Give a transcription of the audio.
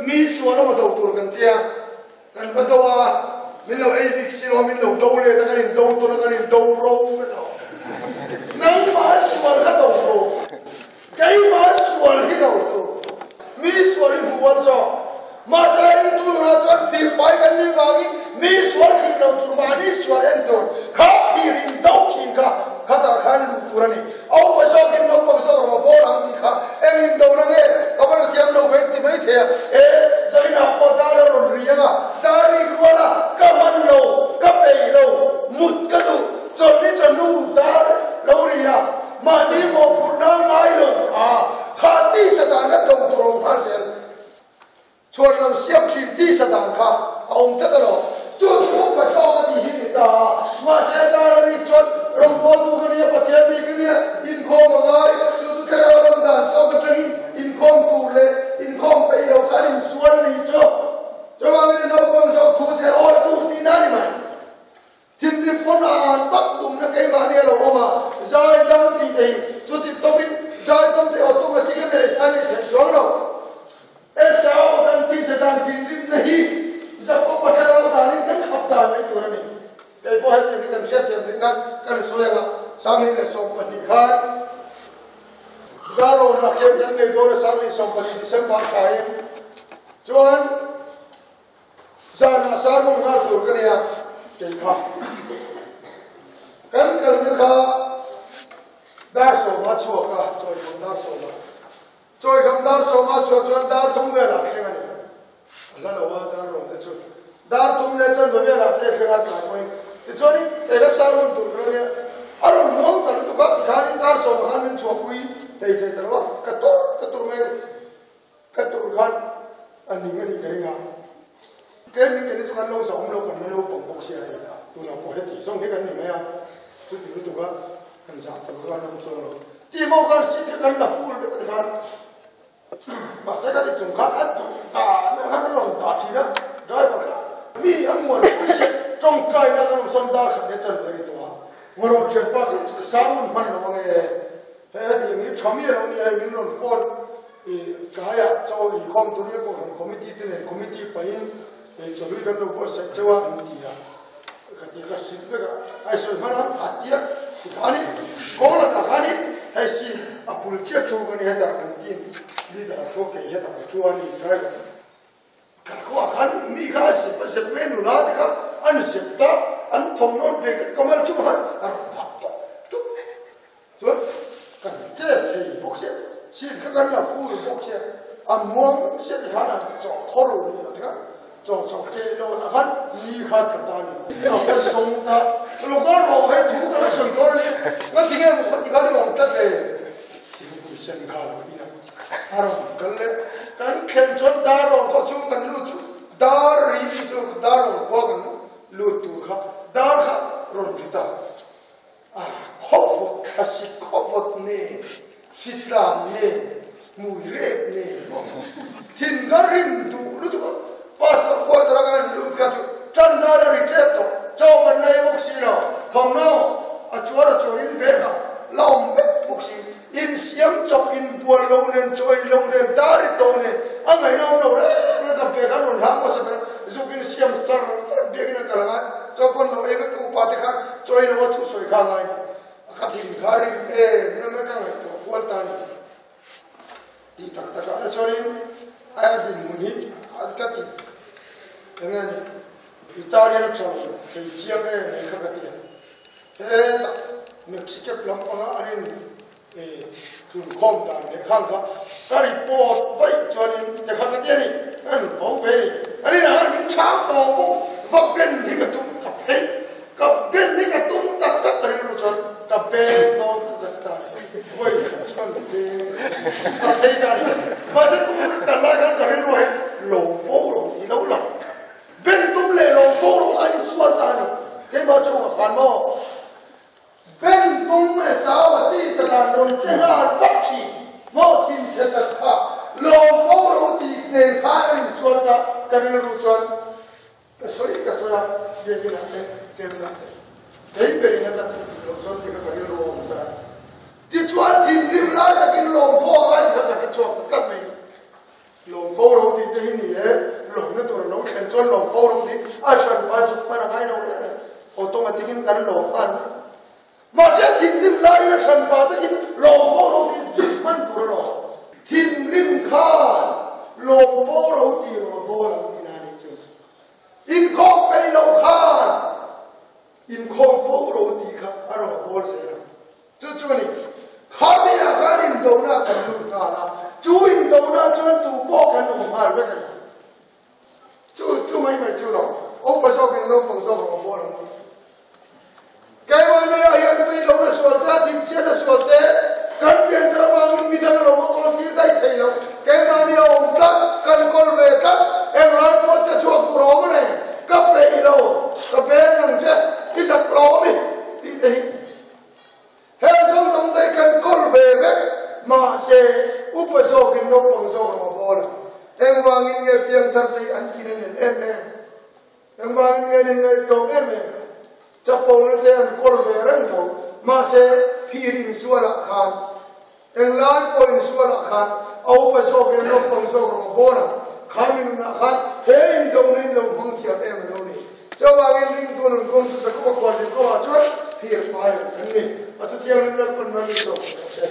Mi sual emaw do tur kan tia, kan va do a, min lo ei bik si lo, min lo do let a, kan in do tawn a, kan in do ro vek a. Nangmah sual kha do tur, keimah sual hi do tur. Mi sual hi hmuh an zawk. Mahse ringtu nunah chuan phir pai kan nih vangin mi sual hrih lo tur, mahni sual en tur kha phir in do thin kha khatah khan luh tur a ni. A upa zawkin naupang zawk rawng a bawl ang tih kha eng in do na nge ka va hrethiam lo ve ti mai thei a, e Zarina pawh dar a rawn ri ang a, dar rik rual a ka hman lo, ka peih lo, mut ka duh, chawlhni chawhnu dar lo ri a, mahni mawhphurhna ngai lo kha, kha tisa dan kha do tur a awm nghal zel. Chhuan lam siam thin tisa dan kha a awm tlat alawm. Chu chu ka zawk a tih hi ni ta a, mahse dar a rik chuan rawngbawltu ka nia, Pathian mi ka nia, inkhawm a ngai, chu chu thlarau lam dan zawk atangin inkhawm tur leh inkhawm peih lo khan insual ni chu. Chuvangin naupang zawk thu che awi tur tihna a ni mai. Thinrim pawn a an tak tumna keimahni a lo awm a, zai dam tih te hi chuti tawpin zai dam te automatic a nei a nih theih chuang lo. Esau kan tihse dan thinrimna hi Jakob-a thlarau danin kan khap dan mai tur a ni. Kei pawh hetiang hi kan hriatthiam theih nan kan sawi ang a, 2012 khan Darlawnah khian kan nei dawn a, 2012 December thlain chuan Zanah sermon nghal tur ka nia kei kha. Kan kalna kha dar sawma chhuak a, chawikham dar sawma. Chawikham dar sawma chhuah chuan dar thum velah thleng a ni. A hla lo a dar rawng te chu. Dar thum leh chanve velah te thleng a tlai pawhin. Tichuanin kei kha sermon tur ka nia. A rawn muang ta lutuk a, tikhanin dar sawma khan min chhuahpui thei thei ta lo a, ka tur ka tur mai a ni. Ka tur khan a ning a nih ka ring a, tlem in keini chu kan lo zahawm lo kan la naupang bawk sia hei tunah pawh heti zawng hi kan ni mai a, chuti lutuk a kan zah tur kha kan awm chuang lo. Tih maw khan seat kha kan la full vek a ti khan mahse ka ti chung khan a duh dan a khan a rawn dah thin a, driver kha mi a muan pui se tawngtai na kan awm sawn dar khat leh chan ve a ni tawh a, ngarawh thianpa kha sermon hman lo ang e. Hei hetiang hi tha miah lo nia hei min rawn phone i tlaiah chaw inkhawm turin a kohhran committee te nen committee pahin chawhlui kan lo buatsaih chauh a an ti a, ka ti ka hrilh vek a, hei sawi hman ang a tia tikhanin kawng lakah khanin hei sin a pul chiah thu ka ni hetah kan team leader a thu a kei hetah ka thu a ni driver Ka khuah khan mi kha a zep a zep mai nula te kha an zep ta an thawmhnaw ve te kamal chu khan a rawn dah tawp tawp chuan kan chet thei bawk sia seat kha kan la full bawk sia a muang sia ti khan an chawh khawr ni a ti kha chawh chho ke lo na khan ni kha tla ta ni a ka sawng ta lo ka rawh hei thu ka la sawi dawn a ni nga tinge maw kha ti khan i awm tlat ve thingpui sen kha lo in a A rawn kal leh. Kan thlen chuan Darlawn khua chhung kan lut chu dar ri tih chu Darlawn khua kan lut tur kha dar kha rawn ri ta. A khawvawt thlasi khawvawt nen, hritlan nen, hmui rep nen maw thin ka rim duh lutuk a. Pastor quarter a kan lut kha chu tan nan a ri tep tawh. Chaw kan la ei bawk si lo. Thawmhnaw a chuar a chuarin bag ah la awm vek bawk si. Insiam chawp inbual lo nen, chaw ei lo nen, dar i tawh nen, a ngaihna awm lo reng reng ka bag an rawn hlang hmasa ber a, zuk insiam char char biakin an kal angai, chaw pawn lo ei vek tu upa te khan chaw ei lo a thusawi kha a ngai ni, ka thin kha rim em em a ka ngaihtuah kual ta ni tih tak tak ah chuanin a dinhmun hi ka ti eng nge ni Italian tha lo thei chiang em mai kha ka ti a. Hetah Mexicap lam panga an in tlunkhawm dan leh khang kha ka report vaih chuanin te kha ka ti a ni, ka in vo ve a ni. Ani lah khan min chhang tawh bawk, va ben hi ka tum ka phei, ka ben hi ka tum tak tak ka rilru chuan ka beng dawn kha ka ti ta a ni, vawi khat chuan ka beng ka phei ta a ni. Mahse kum kal lai khan ka rilru ah hian lo vo lo tih lo lang. Ben tum leh lo fo lo a insual ta a ni. Keimah chhungah khan maw? Ben tum Esau a tih satan rawn che nghal vat thin maw? Thin chhe tak kha lo fo lo tih nen khan a insual ta. Ka rilru chuan ka sawi ka sawi a, biakinah te temlah te kei berin a ka tih duh loh chuan ti kha ka rilru a awm ta a ni. Tichuan thinrim lai takin lawm fo a ngai ti kha ka hre chhuak ta tlat mai ni. Lawm fo ro tih te hi ni e, lawmna tur a lo thlen chuan lawm fo ro tih a hran pa zuk hman a ngai lo reng reng. Automatic in kan lawm nghal mai. Mahse thinrim laiin a hran pa takin lawm fo ro tih zuk hman tur a lawm. Thinrim khan lawm fo ro tih rawh a bawl ang tihna a nih chu. Inkhawm peih loh khan inkhawm fo ro tih kha a rawn bawl zel ang. Chu chu a ni. Khami ah khan indona kan lut nghal a, chu indona chuan tu pawh kan awm nghal vek a ni. Chu chu mai mai chu lo, upa zawkin naupang zawk rawn bawl ang u. Keimahni ah hian tui lohna sual te, thinchhiatna sual te, kan pian kar avangin midang a lo va kawl tir daih thei lo. Keimahni a awm tlat, kan kawl ve tlat, englai pawh che chhuak tur a awm reng, ka peih lo, ka beng ang che, i zak lo a mi tih te hi. Heng zawng zawng te kan kawl ve vek, mahse upa zawkin naupang zawk rawh a bawl a. Engvangin nge piangthar te hi an thin a nen em em? Engvangin nge an inngaihtlawm em em? Chapona te an kawl ve reng tho, mahse phir insualah khan, englai pawh insualah khan a upa zawkin a naupang zawk rawh a bawl a. Kha minunah khan he indona in lo hmang thiam em a lo ni. Chuvangin ringtu nun kawng chu Jakoba khualzin kawngah chuan phir pai ang kan ni. A thutiang rim Lalpan mal min zawk rawh se.